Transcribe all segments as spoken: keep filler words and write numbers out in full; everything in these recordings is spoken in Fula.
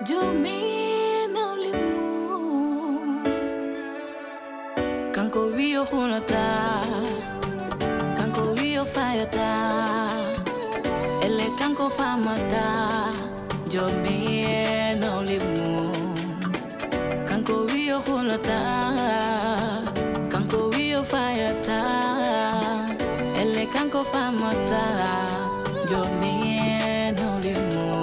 Joomi nawlimum, kanko wiyo hulata, kanko wiyo fayata, elle kanko famata. Joomi nawlimum, kanko wiyo hulata, kanko wiyo fayata, elle kanko famata. Joomi nawlimum.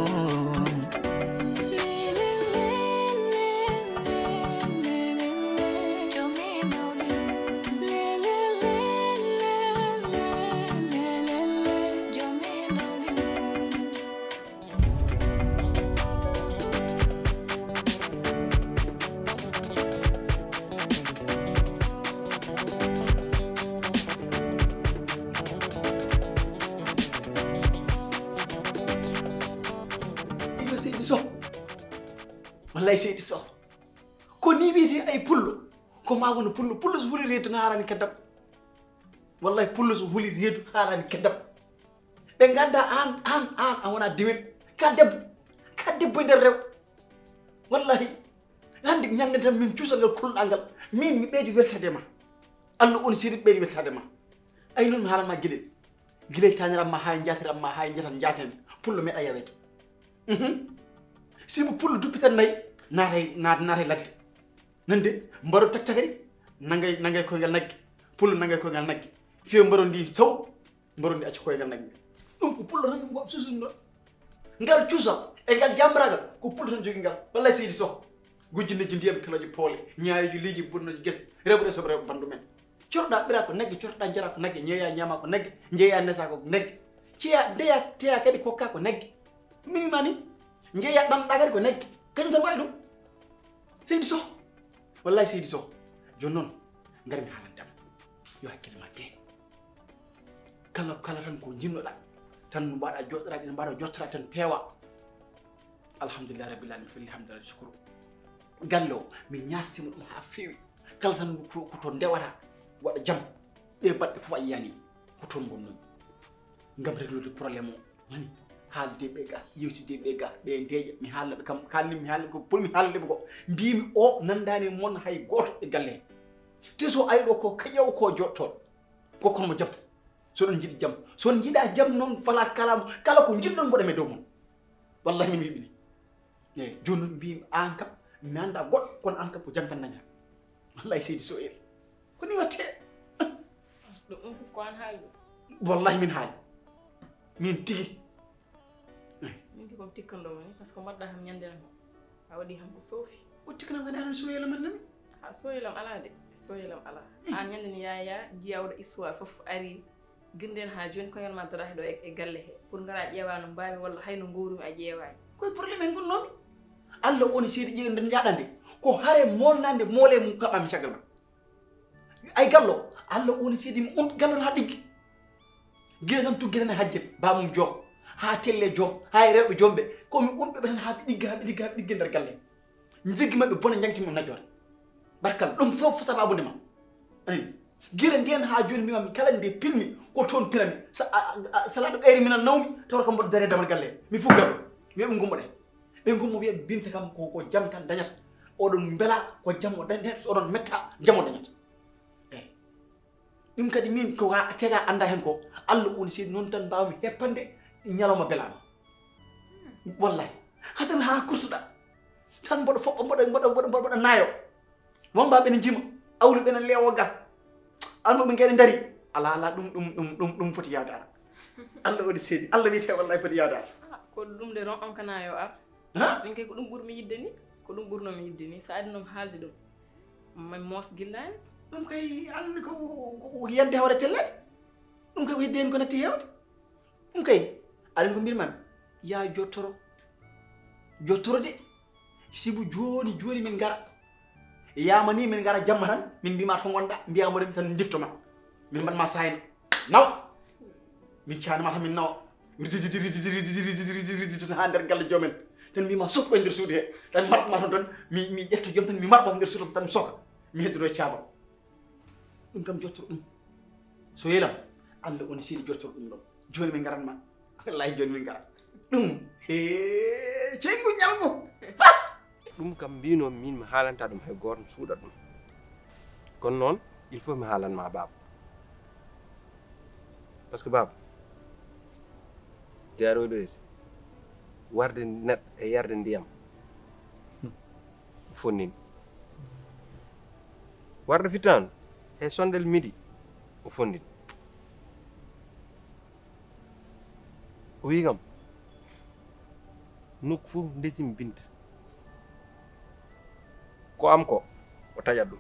Iyo, seydi Soh. Wallay, seydi Soh. Ko ni wiyetee ay pullo. Ko ma wona pullo. Pullo so huli reedu na haarani kaddam. Wallay, pullo so huli reedu haarani kaddam. Ɓe ngannda aan, aan, aan a wona dewel. Ka debbo. Ka debbo e nder rew. Wallahi. Hannde ñande tan min cuusal ngal kulɗal ngal. Min mi ɓeydi weltade ma. Allah woni seede mi ɓeydi weltade ma. Ay noon mi haalan ma gila. Gila taniram ma haa njatiram ma haa njatan njaten. Pullo meeɗa yawede. Mhm. Sibu pullo duppi tan nayi naatay, naat-, naatay ladde. Nande, mbaro tak takari, nangay, nangay koyngal nagge. Pullo nangay koyngal nagge. Fiyo mbaro ndi saw, mbaro ndi acca koyngal nagge. Ɗum ko pullo tan ɗum ko suusude ɗon. Ngal cuusal e ngal jambragal ko pullo tan jogi ngal. Wallay seydi Soh. Gujjo nejjo ndiyam kelojo poole, ñaayojo liiji bonnojo gese, rewɓe resoɓe rewɓe bandu men. Corɗa ɓira ko nagge, corɗa jara ko nagge, ñeeya ñaama ko nagge, njeeya nesa ko nagge. Ceya, ndeya, teya kadi kokka ko nagge. Min mani, njeeya ɗanɗa kadi ko nagge. Kañum tan wawi ɗum. Seydi Soh. Wallay seydi Soh. Jooni noon, ngar mi haalantama. Yo hakkille ma teeŋ. Kala, kala tan ko njinnoɗa, tan no mbaɗa joɗɗoraade, ene mbaɗa joɗɗoraade tan peewa. Alhamdulillahi rabbil alamin, felli hamdallah shukuru. Galle o, mi ñaastima ɗum haa feewi. Kala tan ko, ko to ndewata, waɗa jam. Ɗe baɗɗe fof a yiyani, ko toon ngonnomi. Ngam réglude problème o, mani, haalde ɓe ga, yewtide ɓe ga, ɓe ndeeƴa, mi haalna ɓe kam, kalni mi haalna ko, pour mi haalna ɓe ko, mbimi o nandani mon hay gooto e galle he. Te so ari ɗo ko kaƴaw ko joɗɗoɗo, ko kono mo jam. So oɗon njiɗi jam, so on njiɗa jam noon, fala kala mo, kala ko njiɗɗon mboɗa mi dow mon. Wallahi min wiɓini. Eyi, jooni noon mbimi aan kam, mi annda goɗɗo, kono aan kam ko jam tan dañata. Wallahi seydi Soh en. Ko ni watte. Ɗum, ɗum fof ko aan haali ɗum? Wallahi min haali. Min tigi. Min ki ko mi tikkanɗo mo ni, par ce que mbaɗɗa kam ñande tan ko a waɗi kam ko soofi. O tikkana ko aɗa Soyelam man nami? A Soyelam alaa de, Soyelam alaa. Hmm. Aan ñande ni yaya, njiya oɗo histoire fof ari, girnden haa jooni koyngal ma daraaki ɗo e, e galle he. Pour ngara ƴeewa no mbaami walla hay no nguurumi a ƴeewaani. Koye problème en ngonnomi. Allah woni seedi ƴeew nden njaɗande. Ko hare molnande mole mum kaɓami caggal ma. Ay gallo, Allah woni seedi mi on gallo haa ɗiggi. Gila tan tuggi tan e hajjel, bamum joom, haa telle joom, haa e rewɓe joom ɓe. Ko mi on ɓe tan haa ɓe ɗigga, haa ɓe ɗigga, haa ɓe ɗigga nder galle. Njiggi maɓɓe bona njangti mo najjoore. Barkal, ɗum fof sababude ma. Ayi. Gila nden haa jooni mbima mi kala nde pinmi, ko toon pinami. Sa, a, a, a, salaɗo ɓeyri minal nawmi, tawata kam mboɗo dare damal galle. Mi fof gallo. Mi wiya ɓe ngummoɗe. Ɓe ngummo wiya Binta kam ko, ko jam tan dañata. Oɗon mbela ko jam o dañata, oɗon metta jam o dañata. Eyi. Ɗum kadi min ko wa-, tega annda heen ko Allah woni seedi noon tan mbawmi heppande ñalawma belaɗo. Wallahi. Hadan haa kursuɗa. Tan mboɗo foɓɓa, mboɗo, mboɗo, mboɗo, mboɗo, mboɗo naayo. Wamba ɓe ne njima. Awlu ɓe ne leewo ga. Almuɓe ngene ndari. Ala, ala, ɗum, ɗum, ɗum, ɗum, ɗum foti yaade ara. Allah woni seedi. Allah wiyete wallahi foti yaade ara. Ah, ko ɗum de ron on kana yo ar. Ha? Min kay ko ɗum ɓurmi yidde ni. Ko ɗum ɓurnomi yidde ni. Sa adinoma haalde ɗum. Min moos gillaani. Ɗum kay almi ko, ko, ko yande hawre tellade. Ɗum kay ko yidde hen ko natti hewde. Ɗum kay, almi ko mbirman. Ya jottoro. Jottoro de. Sibu jooni, jooni min ngara. Yama ni min ngara jamma tan, min mbima to ngonɗa, mbiya mo remi tan diftoma. Min mbaɗma sayno. Naw. Min caanima tan min nawa. Ridididi, ridididi, ridididi, ridididi, ridididi, tan haa nder galle joomen. Tan mbima sokko e nder suudu he. Tan marɓma toon tan, mi, mi ƴetta joom tan, mi marɓa nder suudu tan, mi soka. Mi heddoto e caabam. Ɗum kam jottoro ɗum. So yelam, Allah woni seedi jottoro ɗum ɗon. Jooni min ngaran ma. Wallahi jooni min ngaran. Ɗum, he, cey ngu ñalngu. Ɗum kam mbino min mi haalanta ɗum hay gooto, mi suuɗat ɗum. Kono noon, il faut mi haalan ma baaba. Parce que baaba, jaaroyɗo e warde neɗɗo e yarde ndiyam, o fonnini. Warde fittaandu e sondel midi, o fonnini. O wii kam, nokku fof ndesimi Binta, ko am ko, o taƴat ɗum.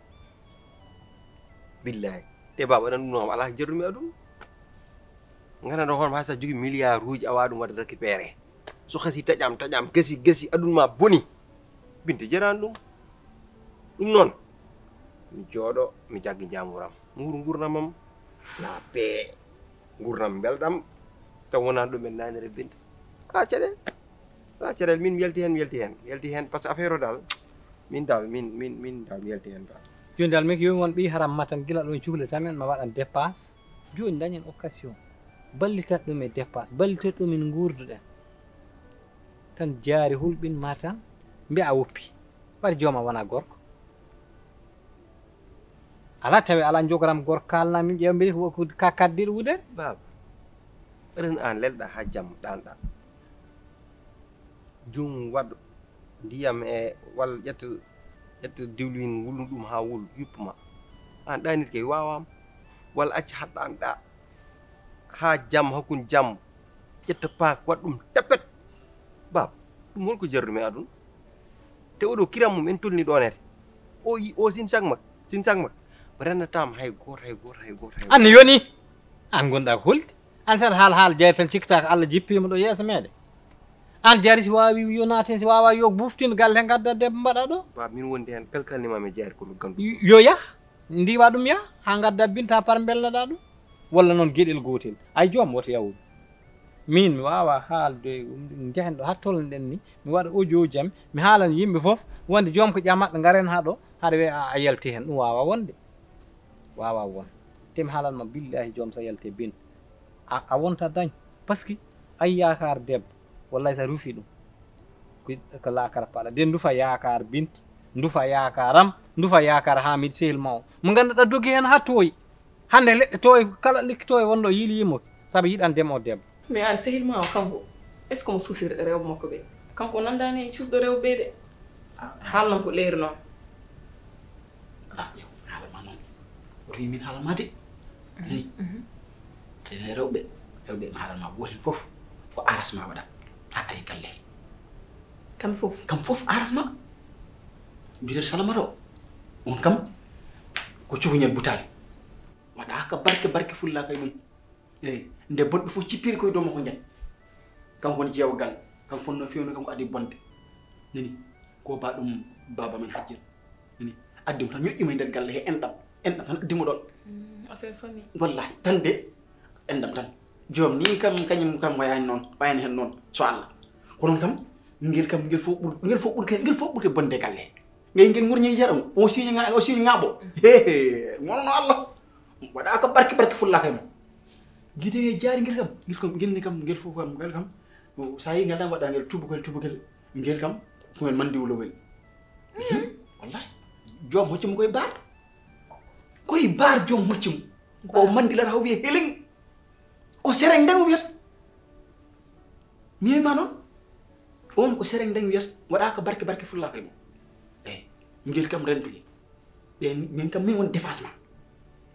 Billahi. Te baaba, aɗa anndi ɗum, alaa ko jarumi aduna. Nganndanɗaa hoore ma, hay so a jogii miliyaaruuji, a waawaa ɗum waɗde récupéré. So hasii taƴaama, taƴaama, gasii, gasii, aduna ma boni. Binta jaraani ɗum. Ɗum noon, mi jooɗo, mi jagga njaamuram. Nguur nguurnamam, la paix. Nguurnam mbelɗam, taw wonaa ɗum en naanire Binta. Alaa caɗeele. Alaa caɗeele, min mi yalti heen, mi yalti heen, mi yalti heen, parce que affaire o daal, min daal, min, min, min daal, mi yalti heen daal. Jooni daal, min ko yo mi won ɓiy haram ma tan, gila ɗo en cukalel tan, ma waɗan dépense. Jooni dañen occasion. Ballitat ɗum e dépense, ballitat ɗum en nguurduɗen. Tan jaari hulɓin ma tan, mbiya a woppi. Waɗi jooma wona gorko. Alaa tawi alaa njogoram gorko kaalna min ƴeewa mbiɗa ko ka kaddiɗo wudere. Baaba, ren aan lelɗa haa jam ɗaanɗa. Joomum waɗ ndiyam e walla ƴetta, ƴetta diwlin wulnu ɗum haa wul yuppu ma. Aan ɗaanit kay waawaama. Walla acca haɗɗaan ɗa haa jam, hakkunde jam, ƴetta paak, waɗ ɗum tapet. Baaba, ɗum holko jarrumi aduna? Te oɗo kiram mum en tolni ɗo nete. O yi-, o sin sak mak, sin sak mak. Rennataama hay gooto, hay gooto, hay gooto, hay gooto. An yoni, an gonɗa ko hulde. An saɗa haal, haal jayri tan cikkata ko Allah jippima ɗo yeeso meɗen. An jari si wawi yo naaten, si wawa yo buftin galle he gadda debbo mbaɗa ɗo. Baaba, min wondi heen kalkalnima mi jayri ko mi gandu. Yo yah, ndiwa ɗum yah, ha gadda Binta par mbelnaɗa ɗum. Walla noon geɗel gootel. Ay joom woto yaw ɗum. Min mi wawa haalde, njehen ɗo ha tolnoɗen ni, mi waɗa audio jam, mi haalan yimɓe fof, wonde joom ko ƴamaɗo ngaren ha ɗo, haɗa wiya a, a yalti heen, ɗum wawa wonde. Wawa won. Te mi haalan ma billahi joom sa yalti Binta. A, a wonta dañ. Parce que ay yaakaar debbo, wallahi sa rufi ɗum. Ko, ko laakara paɗa. Den ndufa yaakaar Binta, ndufa yaakaaram, ndufa yaakaar Hamid sehil ma o. Mo ganduɗa dogi heen ha tooyi. Hannde leɗɗe tooye, kala lekki tooye wonɗo yiili yimmoki, sabu yiɗan demo o debbo. Mais aan sehil ma o kanko, est-ce que mo suusir rewɓe makko ɓe? Kanko o nanndaani e cuusɗo rewɓe ɓe de. Ah, haalnan ko leeri noon. Ah, yow, haala ma noon. Woto min haala ma de. Mhm. Ni. Mhm. Aɗa rewɓe, rewɓe mi haala ma gooto heen fof ko aras ma waɗa. A ari galle he. Kam fof? Kam fof aras ma. Mbiyete salamata o. On kam ko cuhuñal butaali. Waɗa ka barke, barke fulla kay ɗum. Eyi, nde bonɓe fof cippiri koye dow makko njañ. Kanko woni jeewo galle. Kanko fonno fewno, kanko addi bonde. Nani, ko ba ɗum baaba men Hajjel. Nani, addi mo tan ñoƴƴi mo e nder galle he enɗam. Enɗam tan addi mo ɗon. Mm, affaire famille. Wallahi, tan de, enɗam tan. Joom ni kam, kañum kam wayani noon, wayani hen noon, so Allah. Ko noon kam, ngel kam, ngel fof ɓur-, ngel fof ɓurke, ngel fof ɓurke bonde galle he. Ngel, ngel ngurñi jaram, o siñi ŋa-, o siñi ŋaaɓo. He, he, wonno Allah. Waɗa ko barke, barke fulla kay mo. Gide e jaari ngel kam, ngel kam, ngel ni kam, ngel fof kam, ngal kam. O, sa yi ngal tan waɗa ngel tubugel, tubugel. Ngel kam, ko ngel mandi wulowel. Mhm. Wallahi. Joom hocci mo koye baar. Koye baar joom hocci mo. Ko mandi lara o wiye helen. Ko sereng ndan o wiyata. Min ma noon, on ko sereng ndan wiyata, waɗa ko barke, barke fulla kay mo. Eyi, ngel kam rentude. Ɓe, min kam, min won défense ma.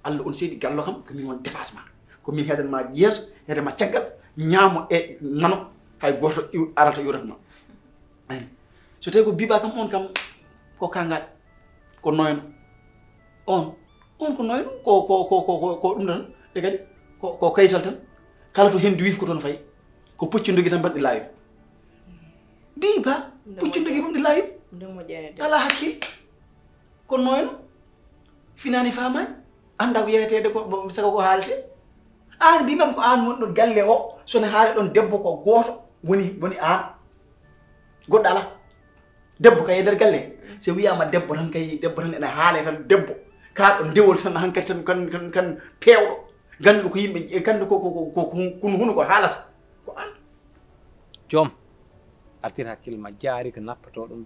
Allah on seedi gallo kam, ko min won défense ma. Ko min heedan ma yeeso, heedan ma caggal, ñaamo e nano, hay gooto iw-, arata iwrata ma. Ayi. So tawi ko biba kam, on kam, ko kangal, ko noyno. On, on ko noyno, ko, ko, ko, ko, ko, ko ɗum tan, e kadi, ko, ko kaytal tan. Kala to hendu wifi ko toon fayi. Ko puccu ndogi tan mbaɗɗi laawi. Biba, puccu ndogi mbaɗɗi laawi. Nde moƴƴani de. Ala hakkil. Ko noyno. Finani famani. Anda ko yeetede ko, bo, sago ko haalte. An mbimam ko an wonɗo galle o, so ne haala ɗon debbo ko gooto woni, woni an. Goɗɗo ala. Debbo kay e nder galle. So wiyama debbo tan kay, debbo tan ene haale tan debbo. Kaaɗo ndewol tan hankadi tan kan, kan, kan peewɗo. Ganduɗo ko yimɓe, gandu ko, ko, ko, ko, ko kun hunu ko haalata. Ko an. Joom. Artir hakkille ma, Jaari ko nappotoo ɗum.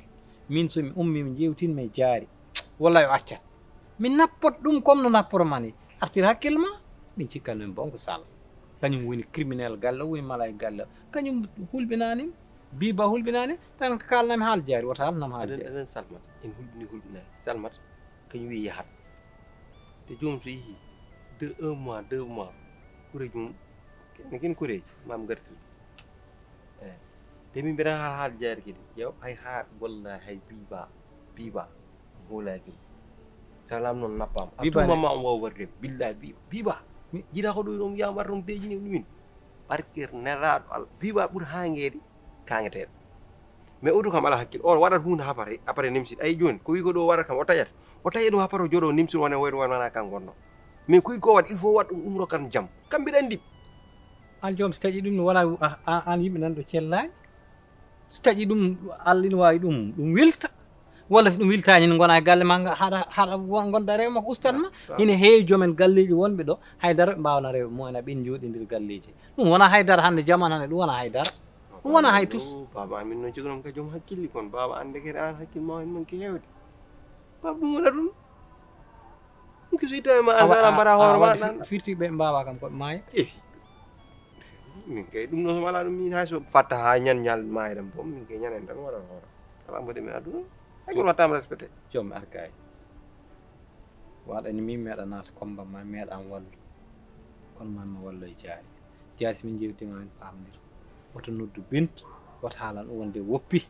Min so mi ummii mi ƴeewtin mi Jaari. Wallahi o accat. Mi nappot ɗum comme no napporo ma ni. Artir hakkille ma. Min cikkani min bon ko Sal. Kañum woni criminel galle o, woni mala e galle o. Kañum hulɓinaani mi. Biba hulɓinaani mi. Tan ko kaalanam haal Jaari, wota haalanam haal Jaari. Aɗen Salmata, en hulɓini hulɓinaani. Salmata, kañum wiyi yahat. Te joom so yehi de un mois, deux mois, kureeji mum, ken, ken kureeji, ma mi gartir. Eyi. Te min mbiɗa haa haal Jaari kadi. Yew, hay haa, wallahi hay Biba, Biba, mi hoolaaki mo. Salam noon nappaama. A Biba ne. Tuuma ma on waawi waɗde. Billahi Bi-, Biba. Mi- Jiɗa ko ɗo ɗum yam waɗa ɗum deeƴi ni min. Barke nelaaɗo Al-, Biba ɓuri haangeede kaangeteeɗo. Mais oɗo kam alaa hakkille. O waɗat huunde haa fare, après nimsit. Ayi jooni, ko wi ko ɗo waɗat kam, o taƴat. O taƴat ɗum haa fare o jooɗo nimsit wona woyde wona wona kan gonno. Mais ko wi ko waɗ, il faut waɗ ɗum umro kan jam. Kam mbiɗa anndi. An joom so taƴi ɗum no wona a, a, an yimɓe nan ɗo cellaani. So taƴi ɗum, Allah ina waawi ɗum, ɗum wilta. Walla so ɗum wiltaani ne ngona e galle ma nga, haɗa, haɗa won-, ngonda rewo makko ustat ma. Waaw. Ina heewi joomen galleeji wonɓe ɗo, haydara ɓe mbaawana rewo mo ena ɓen njooɗindir galleeji. Ɗum wona haydara hannde, jaman hannde, ɗum wona haydara. Ɗum wona hay tus. Baaba amin noon jogonom ka joom hakkille kon. Baaba an ndekete an hakkille ma en manque heewde. Baaba ɗum wona ɗum. Ɗum ko so itta e ma an Awa, sala a, mbaɗa a hoore ma waɗi nan. Fi-, firti ɓe mbaawa kam ko maayi. Eh. Min kay ɗum noon so mi alaa ɗum min hay so fatta haa ñan ñal maayi ɗam boom min kay ñanen tan waɗa hoore. Alaa mboɗe mi aduna. Hay ko wattaama respecté. Joom mi arkaay. Waɗani min meeɗa naata combat ma meeɗa am wallu. Kono ma mi walloy Jaari. Jaari so min njewti ma min pamndir. Woto noddu Bintu, woto haalan ɗum wonde woppi.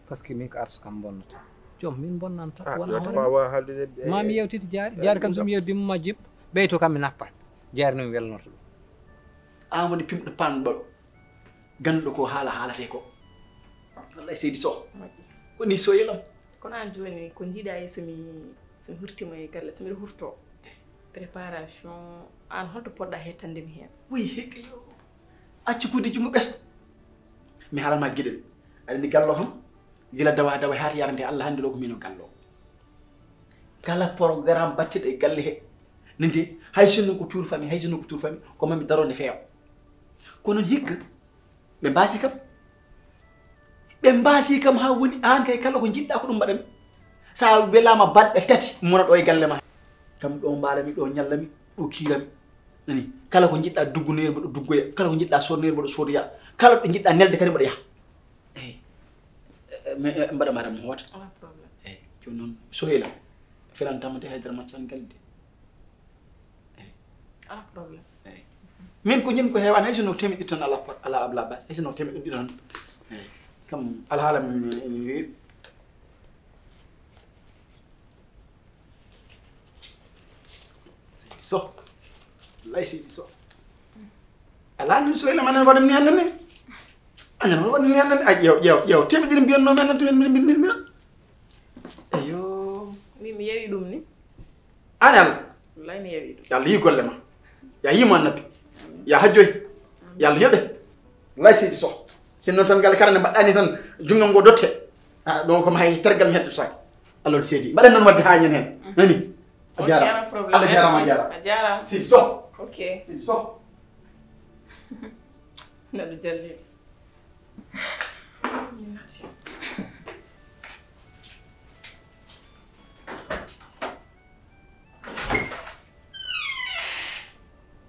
Parce que min ko arsu kam bonnata. Joom min bonnanta, ah, wona yo hoore tawa ma. Waawa haaldude e, ma mi e, yewtiti Jaari. Jaari kam so mi yewti mo ma jippo. Ɓeyto kam mi nappa. Jaari no mi welnorto ɗum. An woni pimɗo panɗo. Ganduɗo ko haala haalate ko. Wallahi seydi Soh. Moƴƴi. Ko ni soyelam. Kono an jooni ko jiiɗa e so mi, so mi hurtimo e galle, so miɗo hurto. Préparation, an holto poɗɗa hettande mi heen? Wi hikka yo. Accu kuddi junngo ɓesɗo. Mi haalan ma geɗel. Aɗa anndi gallo kam, gila dawa dawa haa to yarante Allah hannde ɗo ko min o gallo. Kala programme battiɗo e galle he. Nde hay sinno ko tour famille, hay sinno ko tour famille, ko mami daro nde feewa. Kono hikka, ɓe mbaasi kam. Ɓe mbaasi kam haa woni aan kay kala ko njiɗɗa ko ɗum mbaɗami. So a welaama balɗe tati, mona ɗo e galle ma. Kam ɗo mbaalami, ɗo ñallami, ɗo kiirami. Nani, kala ko njiɗɗa duggunoyde mboɗo duggoya, kala ko njiɗɗa sodnoyde mboɗo sodoya, kala ɗo njiɗɗa nelde kadi mboɗo yaha. Eyi. Eh, eh, mbaɗa madame hoota. Alaa problème. Eyi, jooni noon Sohayla, felantamade haydara maccan galde. Eyi. Alaa problème. Eyi. Min ko ñin ko heewaani, hay sinno temeɗɗi tan alaa pot-, alaa Abla Bas, hay sinno temeɗɗi tan. Eyi. Kam alhaala min, min, min weeɓi. Seydi Soh. Wallaay Seydi Soh. Alaa min Sohayla ma nan waɗan ni hannde ni. Añan waɗan ni hannde ni. Ay, ƴeew, ƴeew, ƴeew. Temeɗɗi mbiyannoo men hannde min, min, min, min. Eyo. Min mi yewi ɗum ni. An Allah. Wallaay mi yewi ɗum. Yo Allah yi golle ma. Ya yiimo annabi. Amin. Ya hajjoy. Amin. Yo Allah yoɓe. Wallaay Seydi Soh. Sinno tan galle kala nde mbaɗɗa ni tan, junngo ngo dotte. Ah, ɗo ko hay tergal mi heddotaake. Allah on seedi. Mbaɗen noon wadde haa ñande heen. Mhm. Nani? A jaaraama. Ok, alaa problème. Allah jaaraama, a jaaraama. Merci. A jaaraama. Seydi Soh. Ok. Seydi Soh. Neɗɗo jalli.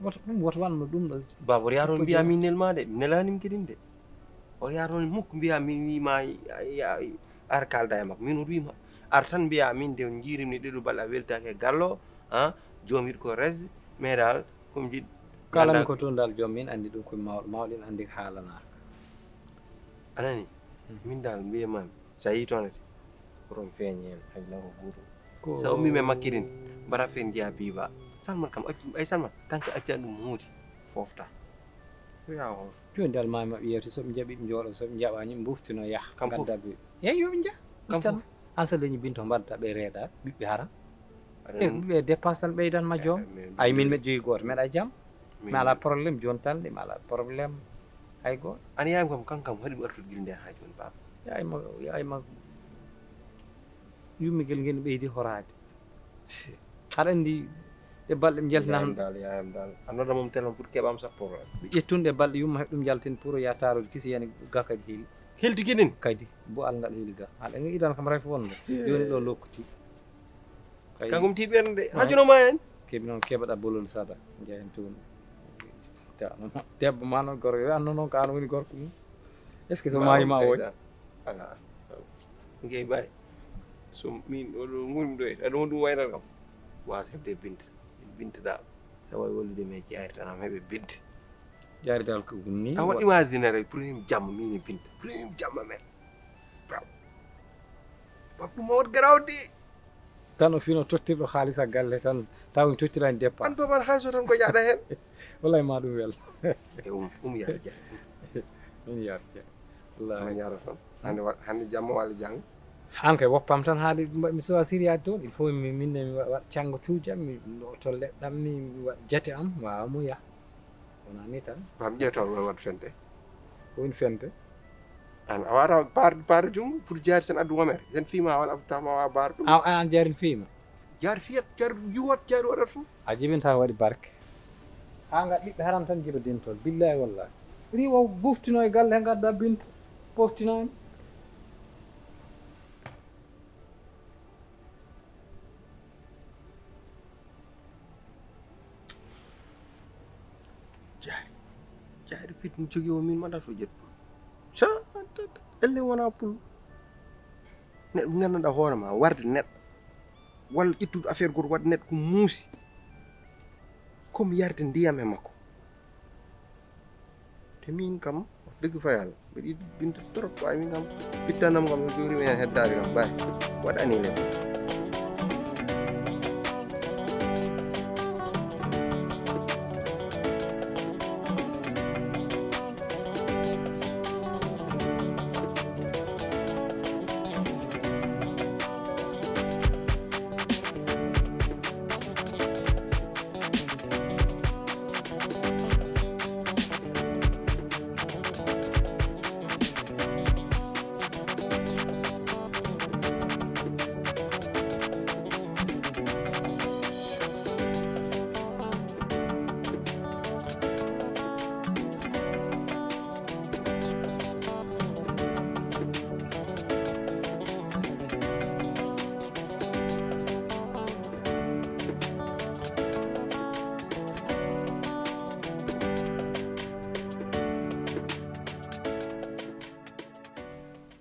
Woto ɗum, woto wanno ɗum ɗo. Baaba, o yaha toon mbiya min nel ma de, mi nelaani mi kadi de. O yaha toon mukk mbiya min wi ma, ya, ya, ar kalda e makko. Min o wi ma, ar tan mbiya min de on njiirim ni ɗeɗo balɗe a weltaaki e gallo, ha, joom yiɗ ko resde, mais dal, ko mi jiɗ-, kala mi ko toon dal joom min anndi ɗum ko mawɗo, mawɗo ina anndi ko haalanaaka. A nani? Hmm. Min dal mbiya ma, so a yii toon ete, ko toon feeñi heen, hay law gooto. Ko sa ummiima e makkirin, mbaɗa feere njiyaa biiba. Salman kam, accu, ay Salman, tant que accaani ɗum moodi, foofta. Ko yaa hoor. Jooni dal, maa maɓɓe yeewte, so ɓe njaɓi ɓe njooɗo, so ɓe njaɓaani ɓe mbuftino yaha. Kam fof. Ngadda biiba. Yeey, yo ɓe njah. Kam fof. An sa leñi Binta, mbaɗta ɓe reeɗa, ɓiɓɓe hara. Aɗa e ɓiɓɓe dépense tan ɓeydan ma joom. Eh, eh, mais ay min mbeɗa jogii gooto, mbeɗa jam. Mi alaa problème, jooni tan de, mi alaa problème hay gooto. An yaayam kam, kan kam, haɗi mi artude gila ndeen haa jooni, baaba. Yaay ma, yaay ma, yummigel ngel ɓeydi horaade. Aɗa anndi ɗe balɗe ɓe njaltinaa. Yaayam dal, yaayam dal. A nodda mum téléphone pour keɓam sappo euro. Ɓe ƴettun ɗe balɗe yumma heɓ ɗum njaltin pour o yaha taarude kisi yani gakadi heewi. Hilti kinin. Kaydi bo alngal hilda. Haɗa ngi idan kam rayfo wonde. Yoni ɗo lokkuti. Kangum ti ɓernde. Hajuno ma en. Keɓi noon keɓaɗa bolol sada. Njahen toon. Debbo ma noon gorko yo anno noon ko an woni gorko mum. Est ce que so mayi ma woy? Ngey bay. So min oɗo ngurmi ɗo aɗa won ɗum wayral kam. Wasefde binte. Binteɗa. Sa wawi wallude men jaari tan am heɓe binte. Jaari dal ko ni. Awa imagine rek premier jamma min e binte premier jamma men. Pap ɗum o wat garawde. Tan o fino tottirɗo haalis a galle tan taw en tottirani dépense. An baban haalis o tan ko jaɗa hen. Wallay ma ɗum wel. E um um yar ja. Min yar ja. Wallay. Min yar tan. Hande hande jamma walla jang. Han kay woppam tan haade mi sowa siriyade toon il faut mi minne mi waɗ canngo tuuji am mi looto leɗɗam mi mi waɗ jate am wawa muya wona ni tan. Pam ƴeeto won wat fente. Ko woni fente? An a wata par par jungo pour jaari sen addu womere sen fima wala abdu tama wa bar ɗum. Aw an jaari fima. Jaari fiyat jaari yuwat jaari waɗat fof. A jibinta waɗi barke. Ha ngat ɓiɓɓe haram tan jiba dentol billahi wallahi. Riwo buftino e galle he ngadda bintu. Poftinani. Jaari jaari fit mi jogi o min mbaɗat fof ƴettu sa elle wona pul neɗɗo gandanɗa hoorema warde neɗɗo walla ƴettude affaire goto waɗde neɗɗo ko muusi comme yarde ndiyam e makko te min kam dëgg fa yàlla mbiɗa yiɗi binta trop waaye min kam pittanam kam no jowrimi hen heddaade kam bari waɗani len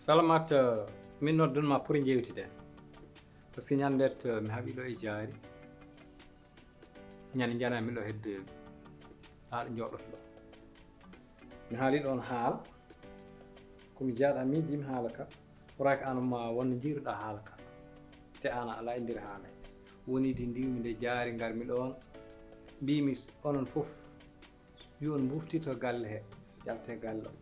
Salamat, min noddunma pour jewtiden. Parce que ñande mi haɓi ɗo e jaari. Ñande jana miɗo hedde aɗa jooɗoto ɗo. Mi haali ɗon haala komi jaaɗa miijimi haala ka. Horaaki an ma wonno jiiruɗa haala ka. Te an a ala e nder haala. Wonidi ndiwmi nde jaari ngarmi ɗon. Mbimi onon fof yo on mbuftito galle he. Yalte galle o.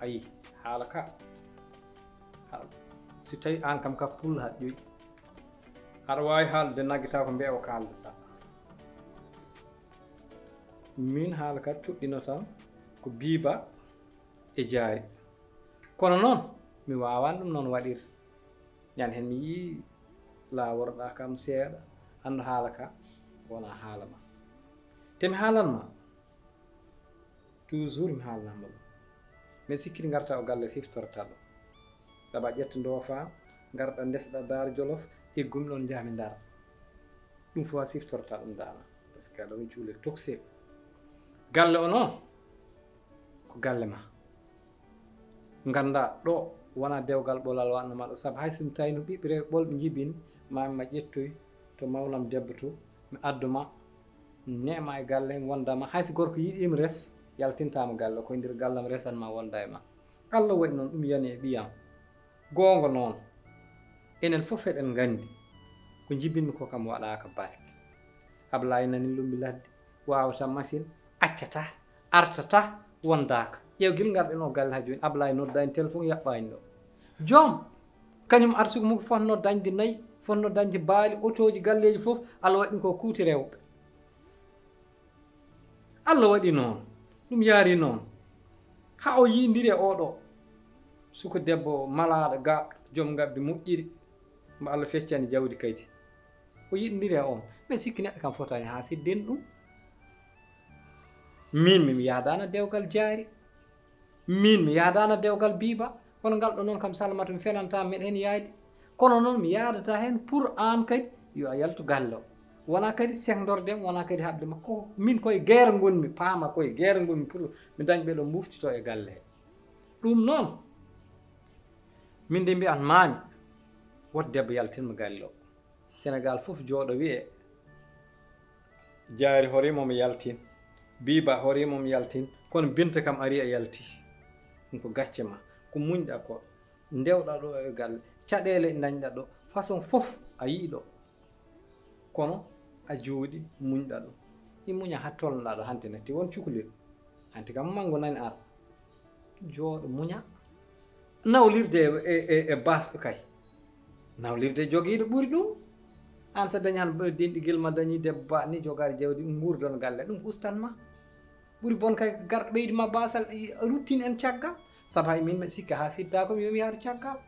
Ayi haala ka. Si tawi an kam ka pulla haɗ ƴoyi. Aɗa wawi haalde naggita ko mbeewa kaldata. Min haala ka tuɗɗino tan ko biiba e jaari. Kono noon mi wawan ɗum noon waɗir. Ñande hen mi yii laworoɗa kam seeɗa andu haala ka wona haala ma. Te mi haalan ma toujours mi haalnama ɗum. Mbeɗa sikki ɗi garta o galle siftorta ɗum. Sabu a ƴetta ndofa garɗa ndesɗa Daara Jolof eggumi ɗon njahmi Ndar. Ɗum fof a siftorta ɗum dana. Parce que aɗa woni cuule toxel. Galle o noon ko galle ma. Ganda ɗo wona dewgal ɓolal wanno ma ɗo sabu hay so mi tawino ɓiɓɓe rewɓe ɓolɓe jibin mami ma ƴettoy to mawnam debbo to mi adduma neema e galle mi wondama hay so gorko yiɗima res yaltintama galle koye nder gallam resan ma wonda e ma. Allah waɗi noon ɗum yani e ɓiyam. Goonga noon, enen fof eɗen nganndi ko njibinmi ko kam waɗaaka barke. Ablaye nani lumbi ladde, waawata masin, accata, artata, wondaaka. Ƴeew gila ngarɗen o galle haa jooni, Ablaye noddaani téléphone, yaɓɓaani ɗo. Joom, kañum arsugo mum ko fotnoo dañde nayi, fotnoo dañde baali, otooji, galleeji fof, Allah waɗi ɗum ko kuuti rewɓe. Allah waɗi noon, ɗum yaari noon, haa o yi'indiri e oo ɗoo suka debbo malaaɗo gaaɗo, joom ngabbi moƴƴiri, mo Allah feccani jawdi kadi. O yi'indiri e oon, mbeɗa sikki neɗɗo kam fotaani haa sidden ɗum. Miin, mi mi yahdaana dewgal jaari. Min mi yahdaano dewgal Biiba, kono ngal ɗo noon kam Salamata mi fenantaa, meɗa heen yahdi. Kono noon mi yahdata heen pour aan kadi yo a yaltu galle o. Wonaa kadi sehndorden, wonaa kadi haɓde ma. Ko min koye guerre ngonmi, paama koye guerre ngonmi pour mi dañ ɓe ɗo mbuftitoo e galle he. Ɗum noon, min de mbiyan maami, woto debbo yaltinma galle o. Senegaal fof jooɗo wiyee, Jaari hoore mum yaltin, Biiba hoore mum yaltin, kono Binta kam arii a yaltii. Ɗum ko gacce ma, ko muñɗa ko, ndewɗa ɗo e galle, caɗeele dañɗa ɗo, façon fof a yii ɗo. Kono a jooɗi muñɗa ɗum. I muña haa tolnoɗa ɗo, hanti natti won cukalel. Hanti kam manngu nani ar. Jooɗo muña. Nawlirde e, e, e, e basɗo kay. Nawlirde jogiiɗo ɓuri ɗum. Aan so dañi han denɗigel ma, dañi debbo ba ni, jogaade jawdi, nguurdon galle, ɗum ustan ma. Ɓuri bon kay garɗo ɓeydi ma basal, i, ruttin en caggal. Sabu hay min mbeɗa sikka haa sidda ko mi yomi yahru caggal.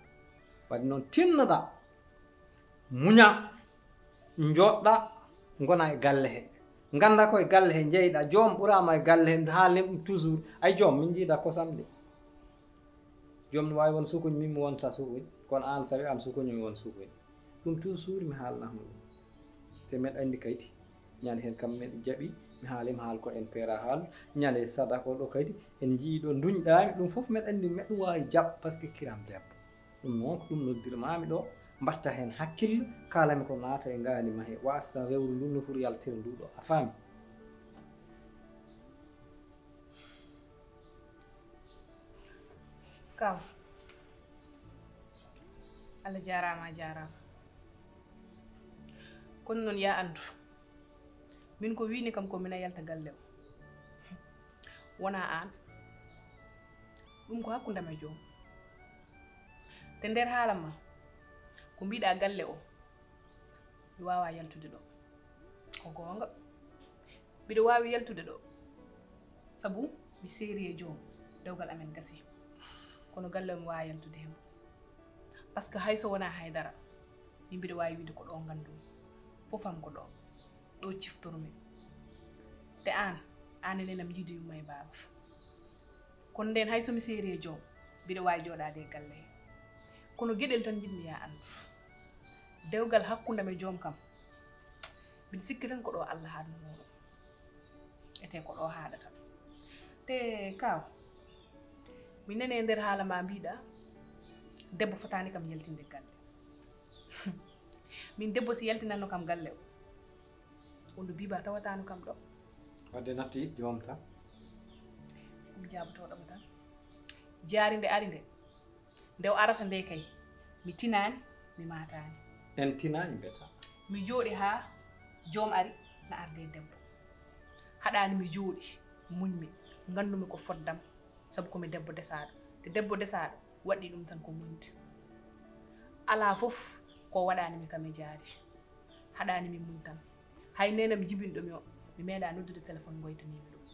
Waɗde noon tinnoɗa. Muña, njoɗɗa, ngona e galle he. Ngannda ko e galle he njeyɗa, joom ɓuraama e galle he, haalin ɗum toujours. Ay joom, min njiida kosam de. Joom no waawi won sukuñ, min mi wonta sukuñ. Kono aan, sawi aan sukuñ, mi won sukuñ. Ɗum toujours mi haalna mo ɗum. Te meɗa anndi kadi, ñande heen kam meɗa jaɓi, mi haali, mi haal ko en peera haal. Ñande sadaka o ɗo kadi, en njii ɗo nduñɗaami, ɗum fof meɗa anndi, meɗa waawi jaɓ, parce que kiram debbo. Ɗum noon ko ɗum noddirmaami ɗo, mbatta heen hakkille, kaalami ko naata e ngaandi ma he, wasata rewru ndu no foti yaltira ndu ɗo. A faami? Kaw, Allah jaaraama, a jaaraama. Kono noon, yaa anndu, min ko wiini kam ko mina yalta galle o. Wonaa aan. Ɗum ko hakkunde am e joom. Te nder haala ma, ko mbiɗa galle o, mi waawaa yaltude ɗo. Ko goonga. Mbiɗa waawi yaltude ɗo, sabu mi seeri e joom, dewgal amen gasi. Kono galle o mi waawaa yaltude heen. Parce que hay so wonaa hay dara, min mbiɗa waawi wiide ko ɗo nganndu-mi. Fof am ko ɗo. Ɗo ciftor-mi. Te aan, aan e neenam njiidi yumma e baaba. Kono ndeen hay so mi seeri e joom, mbiɗa waawi jooɗaade e galle he. Kono geɗel tan njiɗmi yaa anndu. Dewgal hakkunde am e joom kam, mbiɗa sikki tan ko ɗo Allah haaɗno muuɗum. Ete ko ɗo haaɗata. Te Kaw, mi nani e nder haala ma mbiɗa, debbo fotaani kam yaltinde galle. Min debbo si yaltinanno kam galle o, wondu Biiba tawataano kam ɗo. Wadde natti joom tan. Ɗum jaabotoɗo mo tan. Jaari nde ari nde, nde o arata nde kay, mi tinaani, mi maataani. En tinaani mbeta. Mi jooɗi haa joom ari na arde e debbo. Haɗaani mi jooɗi, muñmi, nganndumi ko foddam, sabu ko mi debbo desaaɗo. Te debbo desaaɗo waɗɗii ɗum tan ko muñde. Alaa fof ko waɗaani mi kam e jaari. Haɗaani mi muñ tan. Hay neenam jibinɗo mi o, mi meeɗaa noddude téléphone ngoytanii mi ɗum.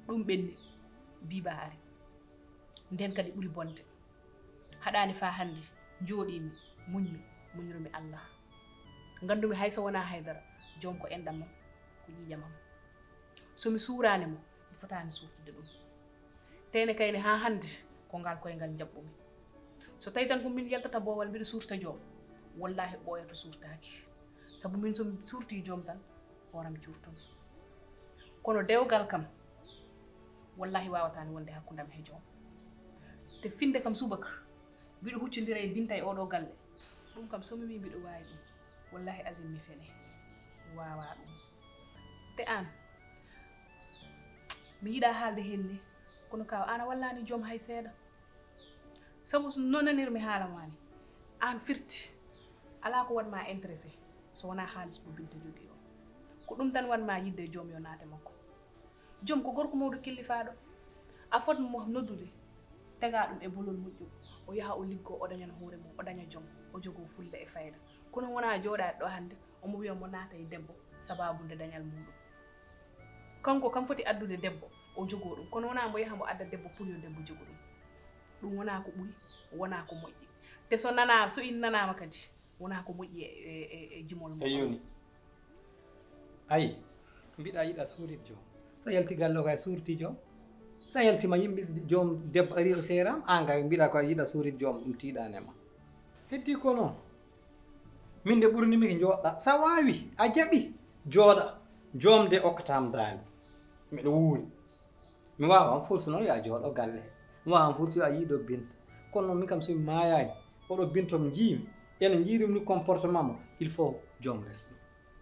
Ɗum ɓenni, Biiba ari. Ndeen kadi ɓuri bonde. Haɗaani faa hannde, njooɗii-mi, muñ-mi, muñru-mi Allah. Nganndumi hay so wonaa hay dara, joom ko enɗam am, ko ƴiiƴam am. So mi suuraani mo, mi fotaani suurtude ɗum. Teene kayne haa hannde, ko ngal koyngal njaɓɓu-mi. So tawii tan ko min yaltata boowal, mbiɗa suurta joom, wallaahi ɓooyato suurtaaki. Sabu min so mi suurtii joom tan, hooram cuurtumi. Kono dewgal kam, wallaahi waawataani wonde hakkunde am he joom. Te finnde kam subaka, mbiɗo huccondira e Binta e ooɗoo galle. Ɗum kam so mi wii mbiɗo waawi ɗum, wallaahi azim mi fene. Mi waawaa ɗum. Te aan, mi yiɗaa haalde heen ni, kono Kaw aan a wallaani joom hay seeɗa. Sabu so no nanirmi haala maa ni, aan firti, alaa ko waɗ maa intéressé so wonaa haalis mo Binta jogii o. Ko ɗum tan waɗ maa yiɗde e joom yo naate makko. Joom ko gorko mawɗo killifaaɗo. A fot mo noddude, tegaa ɗum e bolol moƴƴo, o yaha o liggoo, o dañana hoore mum, o daña joom, o jogoo fulla e fayda. Kono wonaa jooɗaade ɗo hannde, omo wiya mo naata e debbo sababu nde dañal muuɗum. Kanko kam foti addude debbo, o jogoo ɗum. Kono wonaa mo yaha mo adda debbo pour yo debbo jogo ɗum. Ɗum wonaa ko ɓuri, wonaa ko moƴƴi. Te so nanaa, so in nanaama kadi, wonaa ko moƴƴi e, e, e, e jimol mo. E yoni. Ayi, mbiɗa yiɗa suurit joom. So yalti galle o kay suurti joom. So a yaltiima yimɓe, joom debbo ari o seeraama, aan kay mbiɗa ko a yiɗa soorit joom ɗum tiiɗaani e ma. Heddii ko noon. Min de ɓurni mi ko njooɗɗa. So a waawi, a jaɓi, jooɗa. Joom de okkataa mi daali. Miɗo wuuri. Mi waawaa am force noon yo a jooɗo galle. Mi waawaa am force yo a yiido Binta. Kono noon min kam so mi maayaani, oɗo Binta mo njiimi, ene njiirim ni comportement mo, il faut joom resde.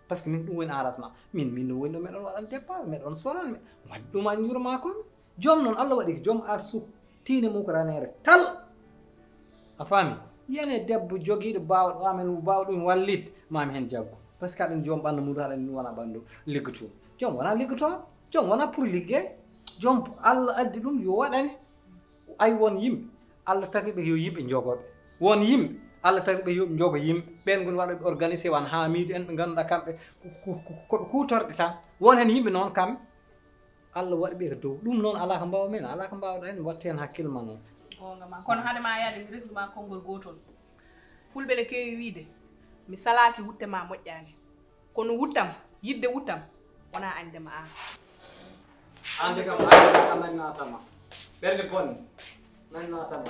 Parce que min ɗum woni arrangement. Min, min no woni ɗo meɗon waɗan dépense, meɗon sonan, mi waɗi ɗum an njurma kon. Joom noon Allah waɗi ko joom arsuku, tiine mum ko raneere tal. A faami? Yiyane debbo jogiiɗo baawɗo amen, baawɗo ɗum wallit, ma mi heen jaggu. Parce que aɗen joom ɓanndu mum, aɗen wona ɓanndu liggotoo. Joom wona liggotoo, joom wona pour liggey. Joom Allah addi ɗum yo waɗane. Ay won yimɓe, Allah tagi ɓe yo yimɓe njogoo ɓe. Won yimɓe, Allah tagi ɓe yo njogo yimɓe. Ɓeen ngoni waɗa ɓe organisé wan Haamiidu en ɓe ngannduɗaa kamɓe ko, ko, ko, ko ɓe kuutorɗe tan. Won heen yimɓe noon kamɓe, Allah waɗi ɓe ko dow. Ɗum noon alaa ko mbaaw men, alaa ko mbaawɗo en, waɗte heen hakkille ma noon. Goonga ma. Kono hade ma yaade mi resndu ma konngol gootol. Fulɓe ne keewi wiide, mi salaaki wutte ma moƴƴaani. Kono wuttam, yiɗde wuttam, wonaa añde ma aan. Aan de kam, aan de kam, nañ naatama. Ɓernde bonde, nañ naatama.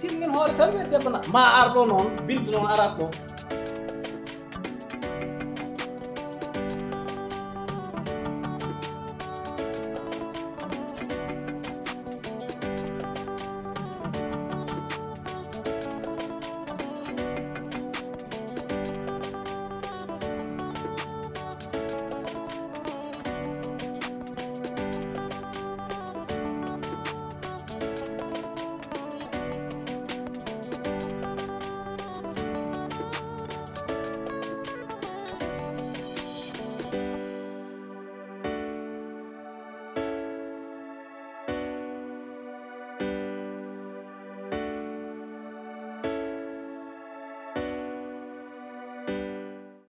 Tin min hoore tan, ɓe debbo na, ma ar ɗo noon, Binta noon arat ɗo.